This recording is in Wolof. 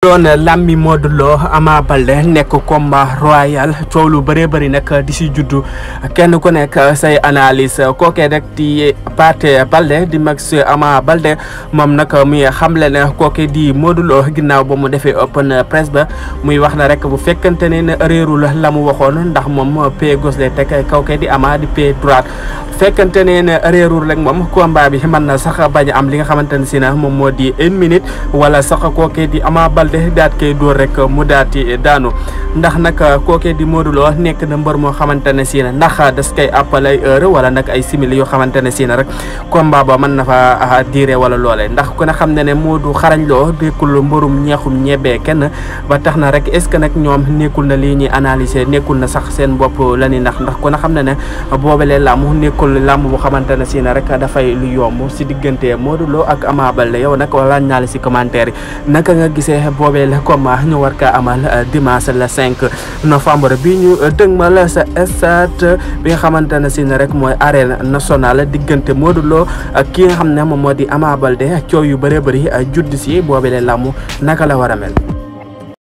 doon lambi Modou Lo Ama Baldé nekk combat royal coow lu bëree bëri nag di si juddu kenn ku nekk say analyse kookee rek di Pathé Baldé di Max Ama Baldé moom nag muy xamle ne kookee di Modou Lo ginnaaw ba mu defee open press ba muy wax na rek bu fekkante ne réerul la mu waxoon ndax moom pied gauche lay teg kookee di Ama di pied droite fekkante ne réerul rek moom combat bi mën na sax bañ am li nga xamante ne si na moom moo di 1 minute wala sax kookee di Ama Baldé daat koy dóor rek mu daati daanu ndax nag kookee di Modou Lo nekk na mbër moo xamante ne si na ndax das koy appalay heure wala nag ay simili yoo xamante ne si na rek combat ba mën na fa diire wala loolee ndax ku ne xam ne ne Modou xarañ loo nekkul mbërum ñeexum ñebee kenn ba tax na rek est ce que nag ñoom nekkul na lii ñuy analyser nekkul na sax seen bopp la ni ndax ku ne xam ne ne boobalee làmb nekkul làmb bu xamante ne si na rek dafay lu yomb si diggante Modou Lo ak Ama Baldé yow nag laaj naa la si commentaire yi naka nga gisee boobee la combat ñu war kaa amal dimanche le 5 novembre bi ñu dëgmal sa stade bi nga xamante ne si ne rek mooy arène nationale diggante Modou Lo ak ki nga xam ne moom moo di Ama Baldé coow yu bëree bëri judd si boobee la làmb naka la war a mel.